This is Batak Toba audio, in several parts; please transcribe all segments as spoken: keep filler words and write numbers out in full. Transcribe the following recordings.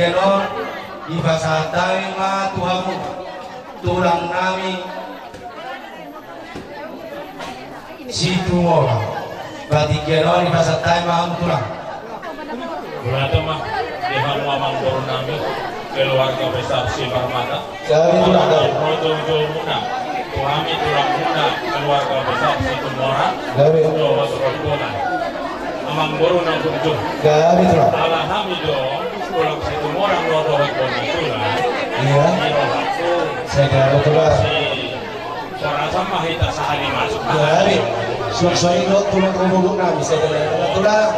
Batingkian on dipasahat hami ma tu hamu tulang nami Situmorang. Batingkian on dipasahat hami ma hamu tulang. Mauliate ma di hamu amangboru nami, keluarga besar Simarmata. Gabe tulang, gabe. Ro joujoumuna tu hami tulang muna keluarga besar Situmorang. Gabe. Dohot rombongan amangboru na burju. Gabe tulang. Ala hami do tulang Situmorang do dohot bona tulang. Iya. Di rohangku. Sai gabe tulang. Si Soara sama hita sahali masuk. Jadi, suang sahali dohot tulang rorobot nami, sai gabe tulang.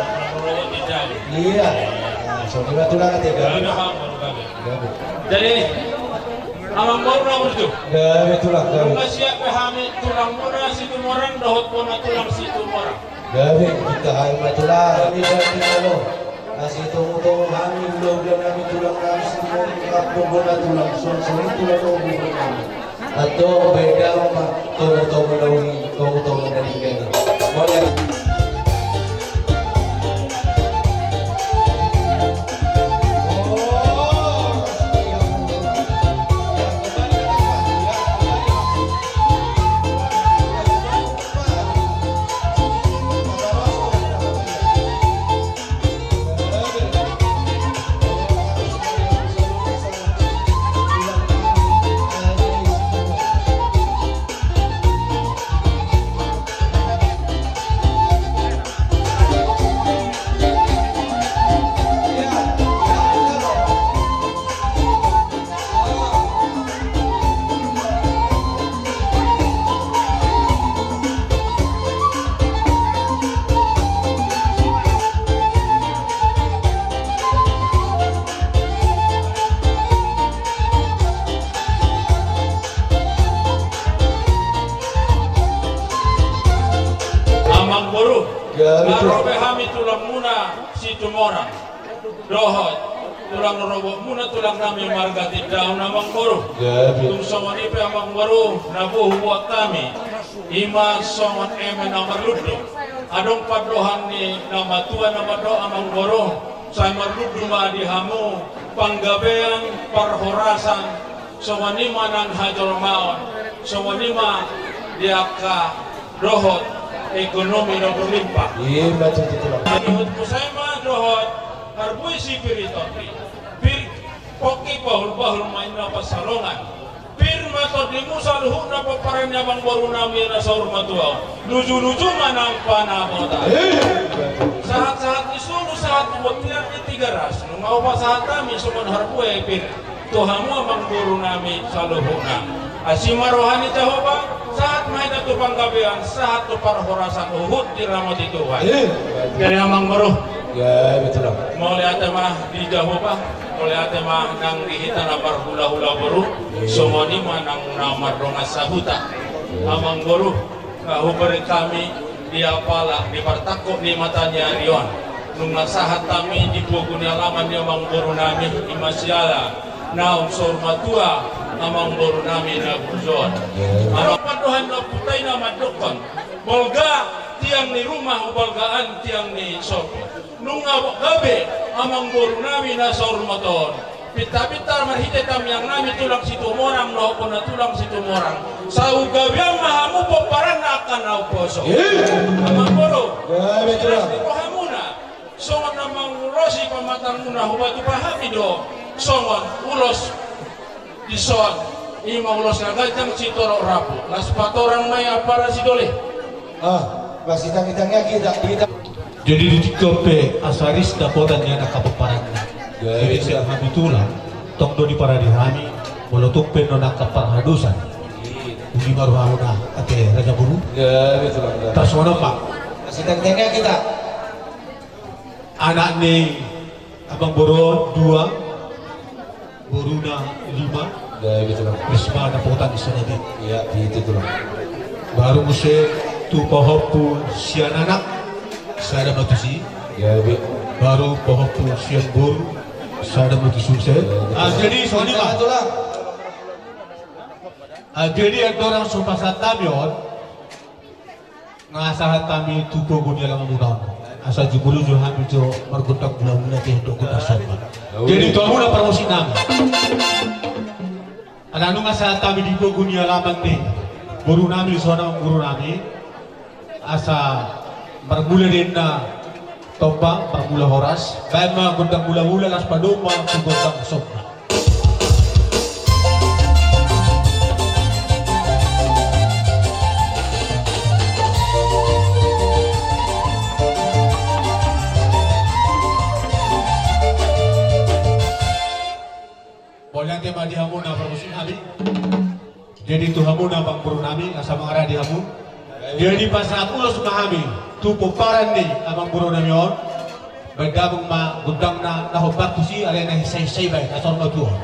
Iya. Nah, so, gabe tulang, ate, gabe. Jadi, amangboru na burju. Gabe tulang, gabe. Nunga siap be hami tulang muna Situmorang dohot bona tulang Situmorang. Gabe, hita hami ma tulang. Gabe, gabe, gabe. Asi tongu-tongu hami, ula-ula nami tulang nami, semua kampung bona tulang, suang sahali tulang rorobot nami. Antong baen damang ma tongu-tongu na uli, tongu-tongu na denggan. Mauliate. Amangboru, ya, betul. Ro be hami tulang muna Situmorang. Dohot tulang rorobot muna tulang nami marga Tindaon, amangboru. Ya, betul. Tung songon i pe amangboru, na boi huboan hami, i ma songon eme na marlundu. Adong pandohan ni na matua na mandok, amangboru, sai marlundu ma di hamu panggabean, parhorasan, songon i ma nang hajolmaon, songon i ma di angka dohot ekonomi na berlimpah. Ima tutu, tulang. Dohot muse ma dohot parbue sipir i tondi. Pir pongki, bahul-bahul ma inna pansalongan. Pir ma tondimu saluhutna pomparan ni amangboru nami na saur matua on. Luju-luju ma nang panamotan. Ima tutu. Sahat-sahat ni solu, sahat tu bontean ni Tigaras. Nunga hupasahat hami songon parbue, Pir, tu hamu amangboru nami saluhutna. Asi ma roha ni Jahowa, sahat ma hita tu panggabean, sahat tu parhorasan, huhut diramoti Tuhan. Ima. Jadi amangboru. Ya, betul. Mauliate ma di Jahowa, mauliate ma nang di hita na parhulahula boru, iya, songon i ma nang na mardongan sahuta. Iya. Amangboru, nga hubereng hami di apala di partangkok ni mata ni ari on. Nunga sahat hami di pogu ni alaman ni amangboru nami, i ma siala naung saur matua amangboru nami na burju on. Adong pandohan ni ompunta i na mandokkon, bolga tiang ni ruma, hubolgaan tiang ni sorga. Nunga gabe amangboru nami na saur matua on, pinta-pinta marhite tangiang nami tulang Situmorang dohot bona tulang Situmorang, sai gabean ma hamu pomparanna angka na umposo. Iya. Amangboru, gabe tulang. Di rohamuna, songon na mangulosi pamatangmuna, hupatupa hami do songon ulos dison, i ma ulos na ganjang sitorop rambu, las patorang ma i ampara sidoli. Ah, masitangitangian hita, hita. Jadi di tingki on pe asa ris dapotan ni angka pomparanna. Ya, jadi, iya, sian hami tulang, tong do diparade hami, molo tung pe non angka parhadosan. Iya. Uli ma rohamuna, ate Raja Boru. Ya, iya, tulang, tulang. Tarsongon on ma. Masitangitangian hita. Anak ni amangboru on dua, boruna lima. Ya, betul. Risma dapotan sada be. Ya, betul, tulang. Baru muse tu pahompu sian anak, sada ma tusi. Ya, be. Baru pahompu sian boru, sada ma tusi muse. Ya, betul. Ah, jadi songon i ma. Betul, tulang. Ah, jadi andorang so pasahat hami on, nga sahat hami tu pogu ni alamanmuna on. Asa jumolo jo hami jo margondang mula-mula, dohot gondang somba. Jadi tu hamuna parmusik nami. Ala nunga sahat hami di pogu ni alaman ni boru nami, sonang boru nami. Asa marmula do inna tompa, marmula horas. Baen ma gondang mula-mula, laos padomu ma tu gondang somba. Mauliate ma di hamuna parmusik nami. Jadi tu hamuna amangboru nami, asa mangaradi hamu. Jadi pasahat ulos ma hami tu pomparan ni amangboru nami on. Baen damang ma gondangna na hombar tusi, alai na hisa-hisa i baen, asa ro ma tu on.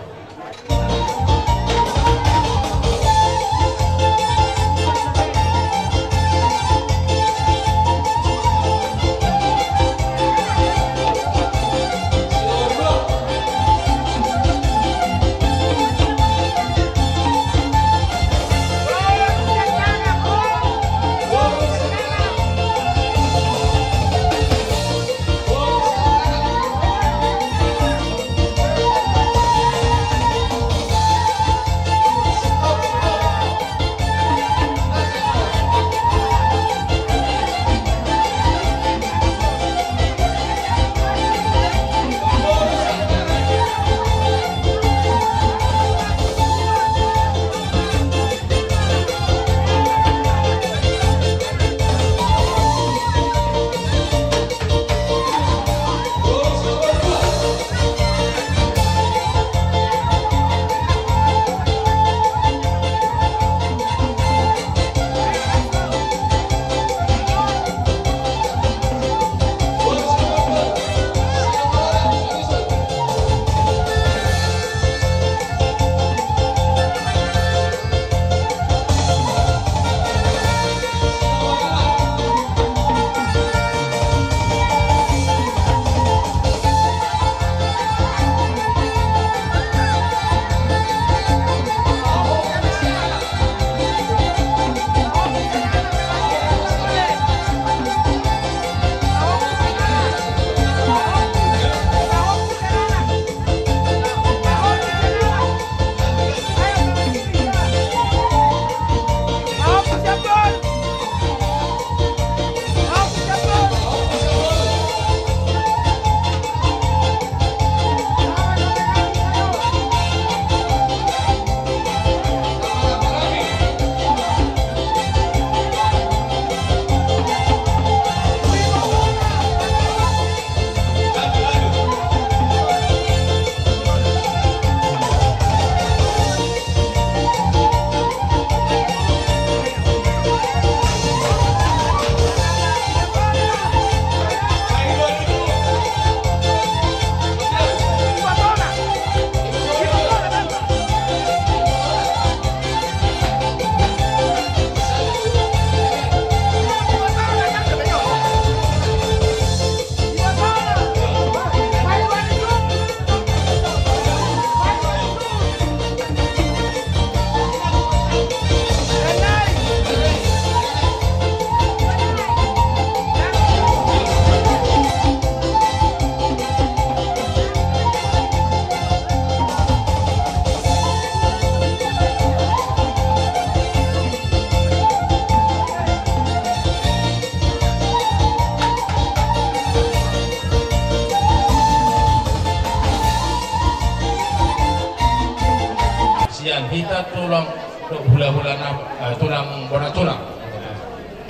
Sian hita tulang, hula-hula na, eh, tulang bona tulang.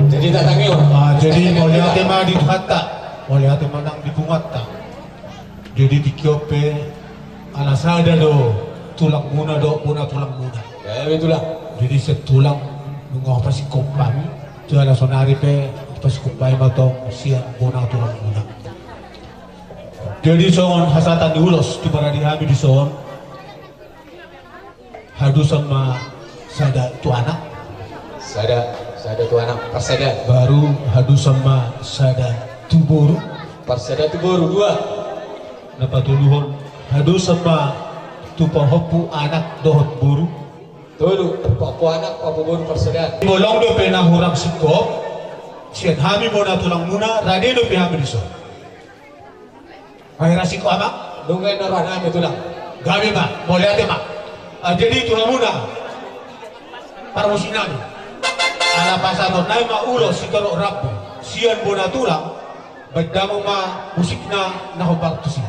Jadi tatangihon. Ah, jadi mauliate ma di Tuhanta, mauliate ma nang di punguanta. Jadi tingki on pe ala sada do tulangmuna dohot bona tulangmuna. Ya, ya, betul lah. Jadi sian tulang nunga hupasingkop hami, jala saonari pe hupasingkop hami ma tong sian bona tulangmuna. Jadi songon hasahatan ni ulos tu parade hami dison. Hadusan ma sada tu anak. Sada, sada tu anak, parsada. Baru hadusan ma sada tu boru. Parsada tu boru, dua. Na patoluhon, hadusan ma tu pahompu anak dohot boru. Tolu, pahompu anak, pahompu boru, parsada. Molo adong dope na hurang singkop, Sian hami bona tulangmuna, rade dope hami dison. Ai rasiko ama. Nunga na roha nami tulang. Gabe ma, mauliate ma. Ah, jadi tu hamuna parmusik nami. Ala pasahaton nami ma ulos sitorop rambu sian bona tulang. Baen damang ma musikna na hombar tusi.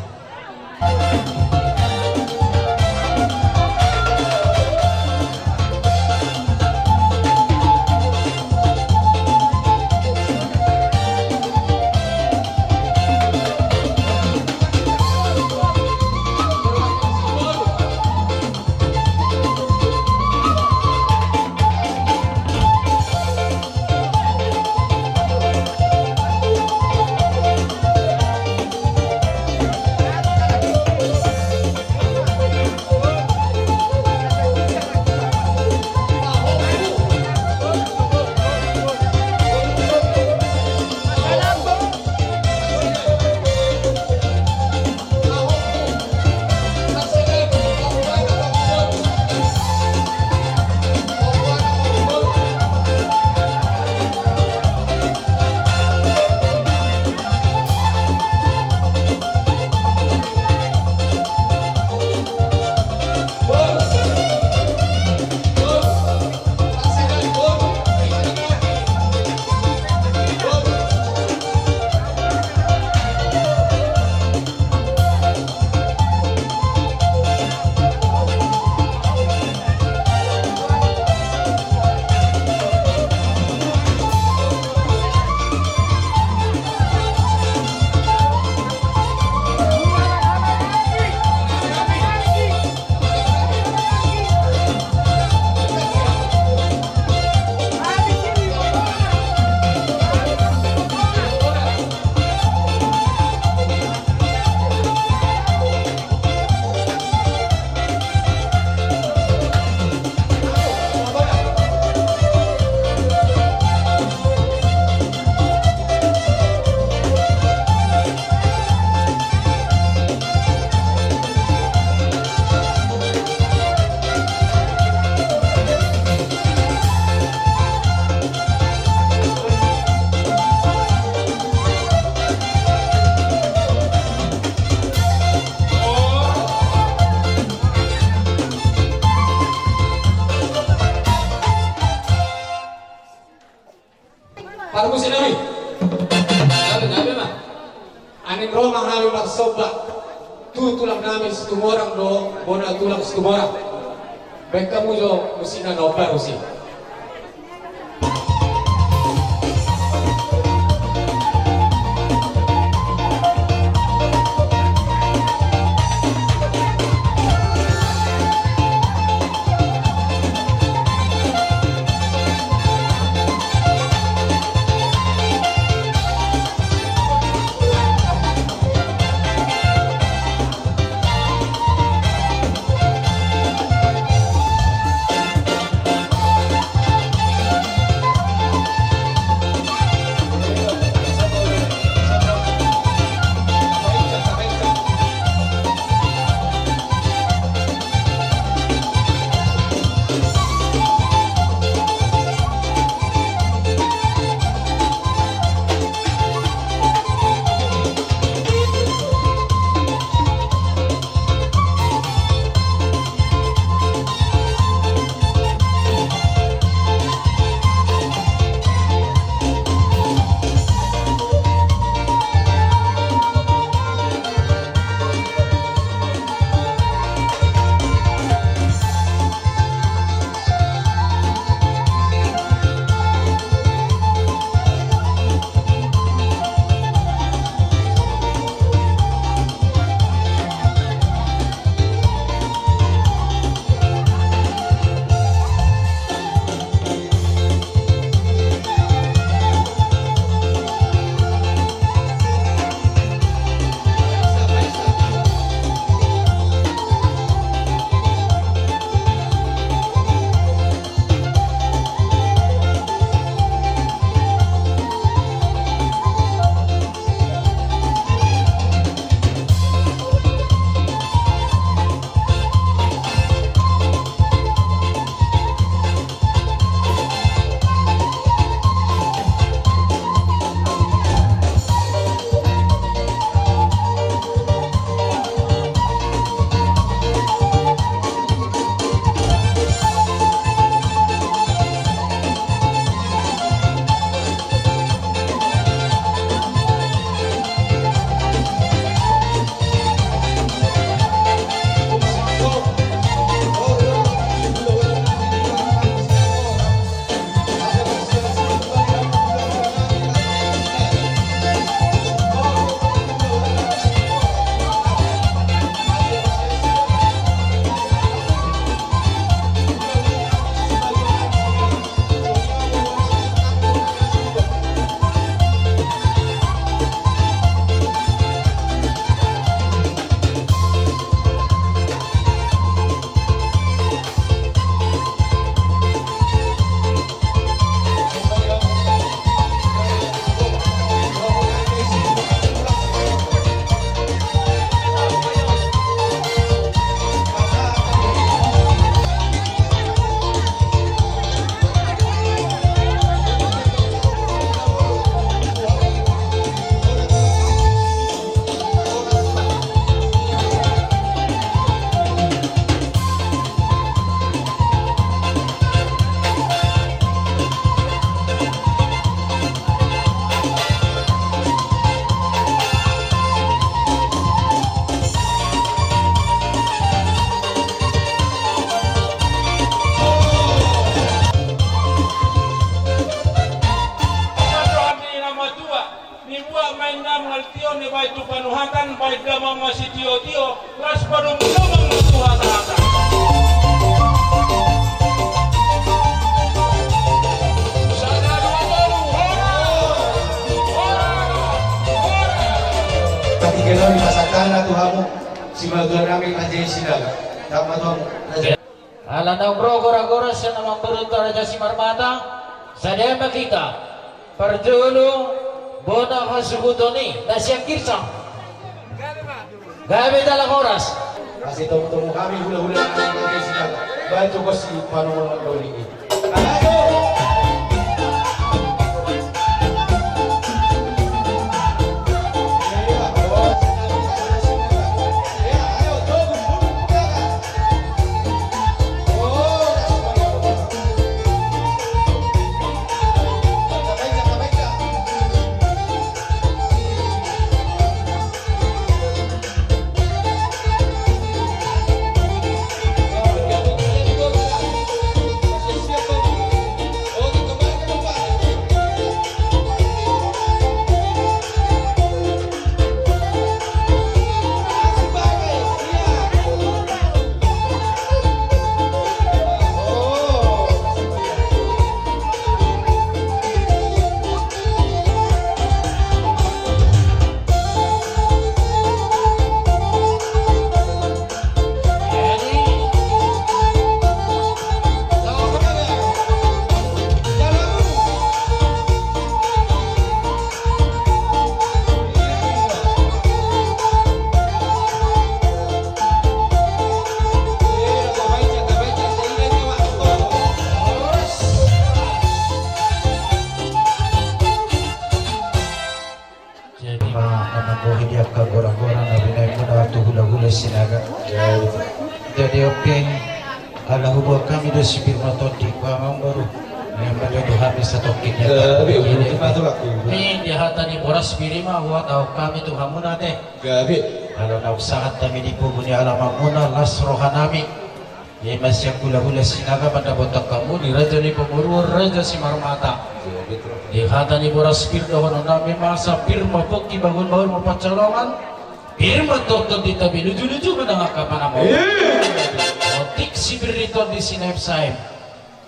Parmusik nami. Gabe, gabe ma. Aning ro ma hami marsomba tu tulang nami Situmorang dohot bona tulang Situmorang. Baen hamu jo musikna na hombar tusi. Damang ma sitiotio, las padomdaman ma tu hatahata. Sada, dua, tolu, hora! Hora! Hora! Tapi kalau di masa tanah tu hamu, si Madura nami Raja Sinaga. Tama tu hamu. Ala naung ro gora-gora sian amangboru Raja Simarmata, sada ma hita. Parjolo bona hasuhuton i na sian Girsang. Gabe jala horas. Asa tongtong hami hulahula nami Raja Sinaga. Baen jo gosi panongonon doli i. Jadi ma na manggohi di angka gora-gora na binaen muna tu hulahula Sinaga. Jadi on pe, ala huboan hami do si pir ma tondi, ba amangboru. Ia ma do hami satongkin. Jadi on pe, di hata ni boras pir i ma huhatahon hami tu hamuna ate. Ala naung sahat hami di pungu ni alaman muna, las roha nami. I ma sian hulahula Sinaga mandapothon hamu di raja ni pamoruon Raja Simarmata. Di hata ni boras pir dohonon nami ma asa pir ma pongki, bahul-bahul ma pansalongan, pir ma tondi-tondi, tapi luju-luju ma nang angka panambang. Otik sipir ni tondi sinaem-saem.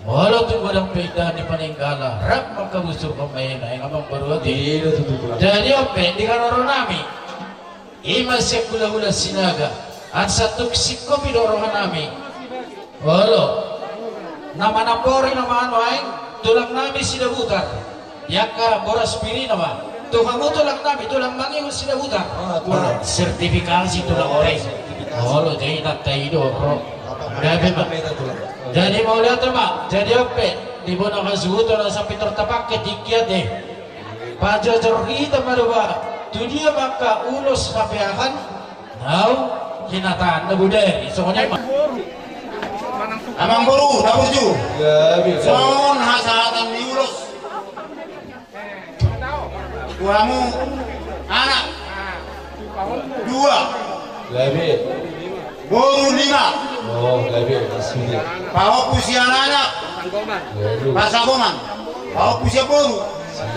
Molo tung godang pe indahan ni paninggala, rap ma habusurhon ma i, naeng amangboru ate. Jadi on pe di haroro nami. I ma sian hulahula Sinaga, asa tung singkop i do roha nami. Olo. Na manambori nama nuaeng tulang nami Sidabutar. Di angka boras pir i nama. Tu hamu tulang nami, tulang mangihut Sidabutar. Sertifikasi tulang pe. Olo, jadi nanti i do ro. Gabe ma. Jadi mauliate ma. Jadi on pe di bona hasuhuton asa pintor tapake tingki ate. Pajojor hita ma do ba tu dia ma angka ulos hapeahan naung hinataan na bodari, songon i ma. Amangboru na burju. Songon hasahatan ni ulos. Tu hamu anak dua. Boru lima. Pahompu sian anak. Pasagongan. Pahompu sian boru.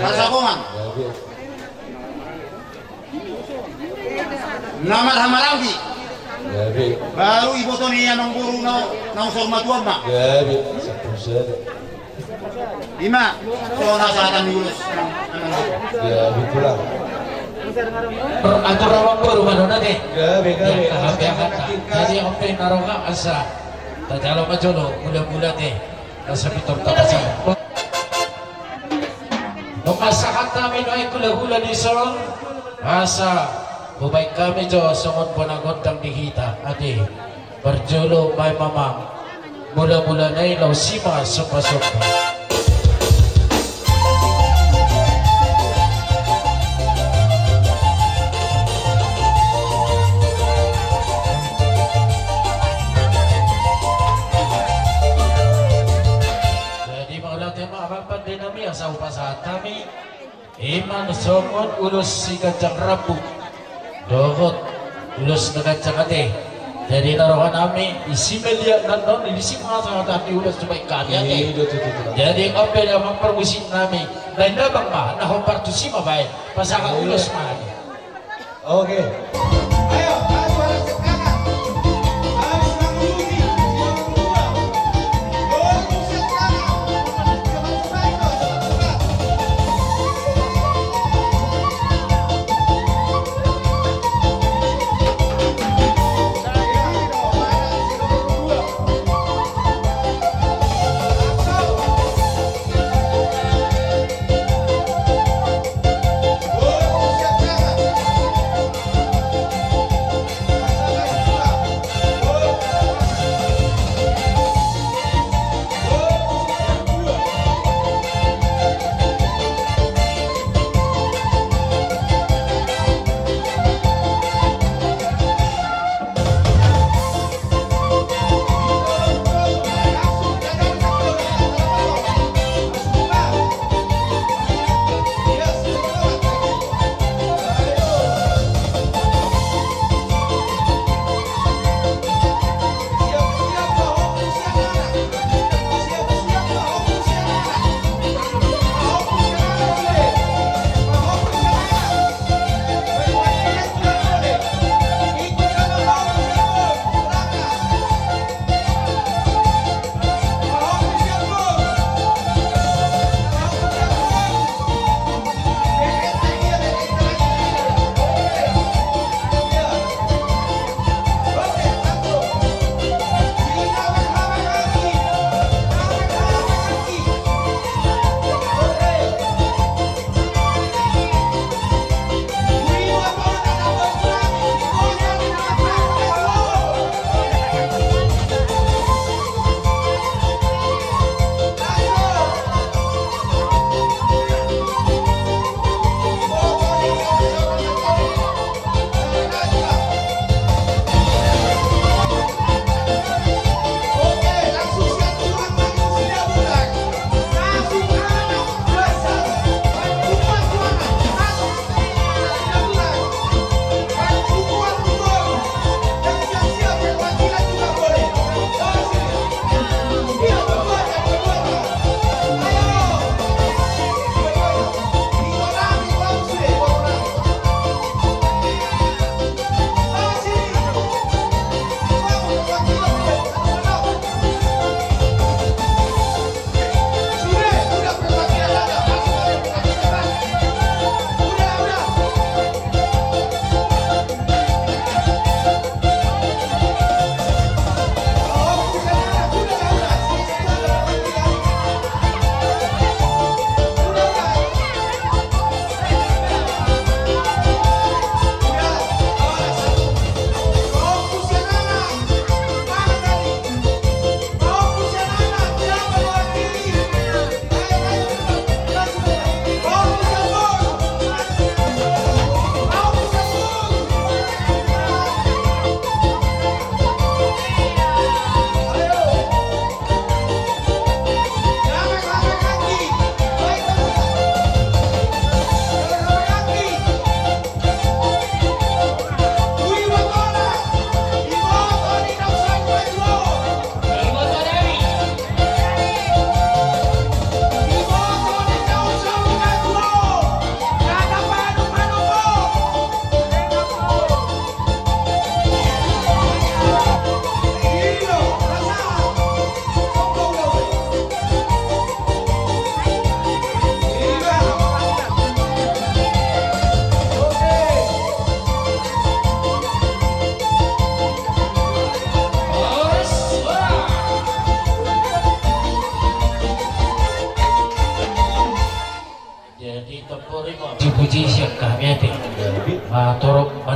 Pasagongan. Na marhahamaranggi. Baru iboto ni amangboru na, na saur matua ma. I ma, songon hasahatan ni ulos. Atur amangboru ma do na ate. Jadi on pe na roha asa tajalo ma jolo mula-mula ate. Asa pintor tapasangap. Nunga sahat hami nuaeng hulahula dison, asa hubaen hami jo songon bona gondang di hita ate. Parjolo baen ma amang mula-mula na i, laos i ma somba-somba. Jadi mauliate ma amang pande nami, asa hupasahat hami. I ma songon ulos siganjang rambu dohot ulos na ganjang ate. Jadi na roha nami disi melihat nannon, disi ma hasahatan ni ulos tu baen hami ate. Jadi on pe damang parmusik nami, baen damang ma na hombar tusi ma baen, pasahat ulos ma hami. Oke.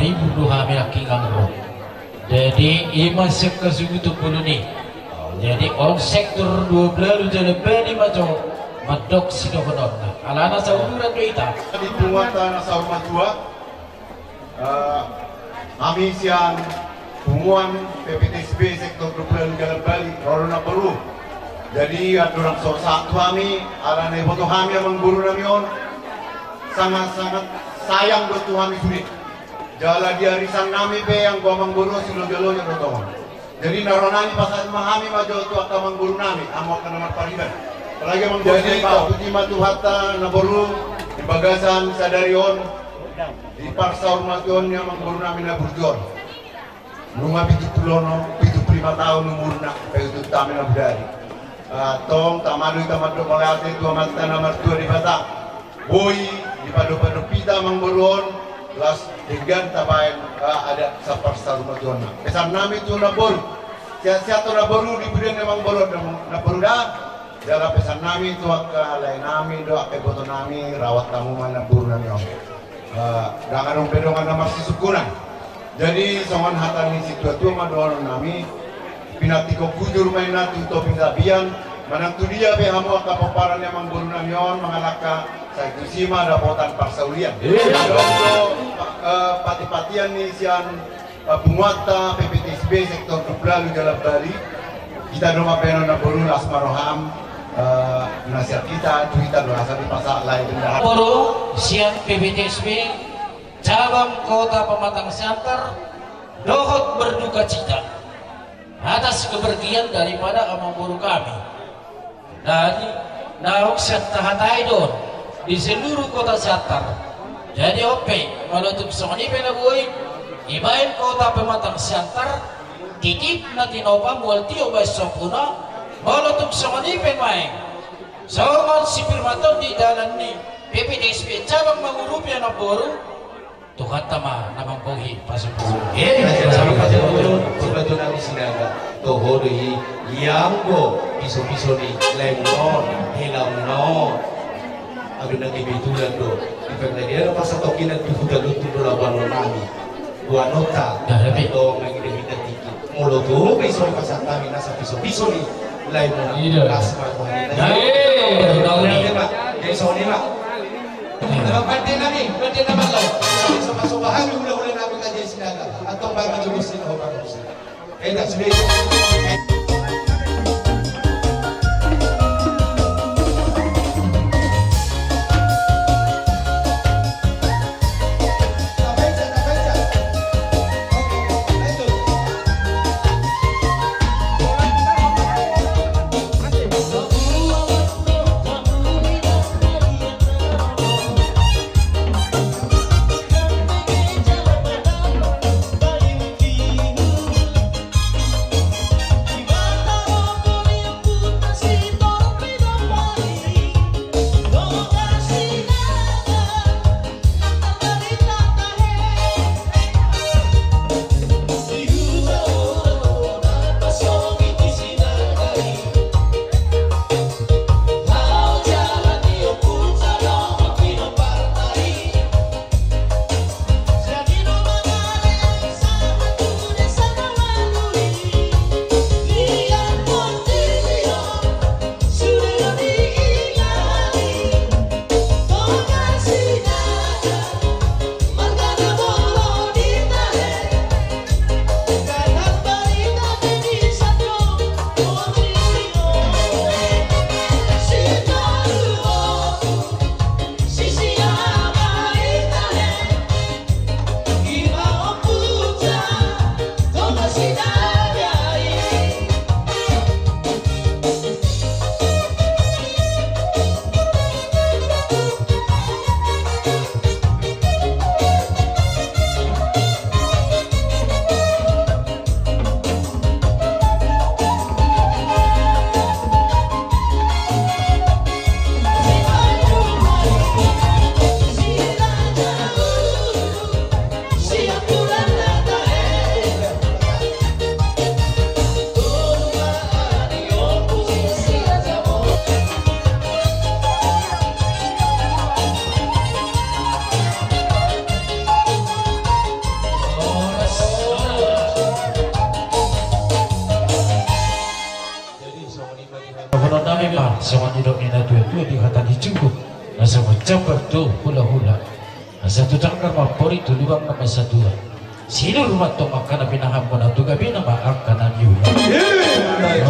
Ibu do hami nangkin nanggo. Jadi ima sian hasuhuton bolon i. Jadi on sektor dua belas Jalan Bali ma jo mandok sidohononna. Alana sauduran do hita. Di punguanta na saur matua, eh, hami sian punguan P P T S B sektor dua belas Jalan Bali, ro do namboru. Jadi andorang so sahat tu hami, alana iboto hami amangboru nami on sangat-sangat sayang do tu hami sude. Jala di arisan nami pe anggo amangboru on silojolojo do tongon. Jadi na ro nami pasahat ma hami ma jo tu angka amangboru nami, hamu angka na marpariban. Apalagi amangboru. Jadi tapuji ma Tuhanta namboru di bagasan sadari on, di parsaur matua ni amangboru nami na burju on. Nunga pitu pulu onom, pitu pulu lima taon umurna, pe tu hami na bodari. Ah, tong tama do hita mandok mauliate tu Amanta na martua Debata. Boi dipadopadopi hita amangboru on, laos denggan tabaen, ah, adat saparsaur matuana. Pesan nami tu namboru. Sehat-sehat do namboru di pudi ni amangboru on, namboru da. Jala pesan nami tu angka lae nami dohot angka iboto nami, rawat hamu ma namboru nami on. Eh, ndang adong be dongan na marsisungkunan. Jadi songon hata ni situatua ma dohonon nami, pinantikhon hujur ma inna tu topi tapian. Manang tu dia pe hamu angka pomparan ni amangboru nami on mangalangka, sai tusi ma dapotan parsaulian. Iya. Adong do, eh, patipatian ni sian, eh, punguanta P P T S B sektor dua belas Jalan Bali. Hita do mambahen on namboru, las ma roham, eh, na sian hita tu hita do asa dipasahat lae tu indahan. Namboru sian P P T S B cabang Kota Pematang Siantar dohot berdukacita atas kepergian daripada amangboru kami. Jadi naung sian tahatai do on di seluruh kota Siantar. Jadi on pe, molo tung songon i pe na boi dibahen Kota Pematang Siantar, titip na tinopa mual tio bahen sompuna, molo tung songon i pe nuaeng songon si Firman Tondi dalan ni P P T S B cabang mangurupi anak boru. Tuhanta ma na manggohi pasupasu. Eh, pasupasu, pasupasu nami Sinaga. Toho do i, ianggo pisopiso ni laemuna on, helamuna on. Aduh, na kebetulan do. Di pengadilan pasatokinan tu huta Lutung do labuan nami. Buanonta. Dah, tapi do mangidahida tiki. Molo tu pe so pasahat nami nasa pisopiso ni laemuna. Iya. Las ma roha ni. Nah, eh, tahu ni. Jadi, Pak, jadi songon i, Pak. Bante nami, bante na malo. Soba-soba hami hulahula nami Raja Sinaga. Antong baen ma jo bosi na ho pangurusi. Eh, tak sudah. Ah, songon nidok ni na tua-tua di hata ni jukut, na songon jambar tu hula-hula. Asa tu tanggar ma pori tu lubang na masa tua. Sinur ma tong angka na binahen muna, tu gabe nama angka na niula.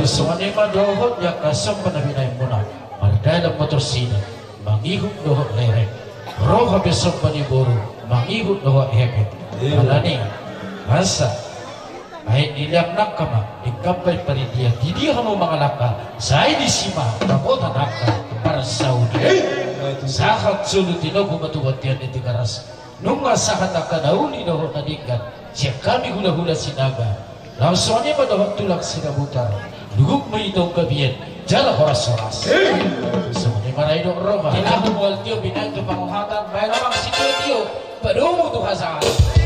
Songon i ma dohot di angka somba na binahen muna. Mardalan ma torsida, mangihut dohot lereng. Roha pe somba ni boru, mangihut dohot hepeng. Alani asa aek ni leang nangka ma, ingkon baen parindia, di dia hamu mangalangka, sai disi ma dapotan angka parsaulian. Sahat solu tinogu ma tu bontean ni Tigaras. Nunga sahat angka na uli dohot na denggan sian hami hula-hula Sinaga. Laos songon i ma dohot tulang Sirabutar. Duguk ma hita tu gabean jala horas-horas. Songon i ma rai dohot roha. Tinahu mual tio binaen tu panguhatan, baen amang sitio-tio padomu tu hasahatan.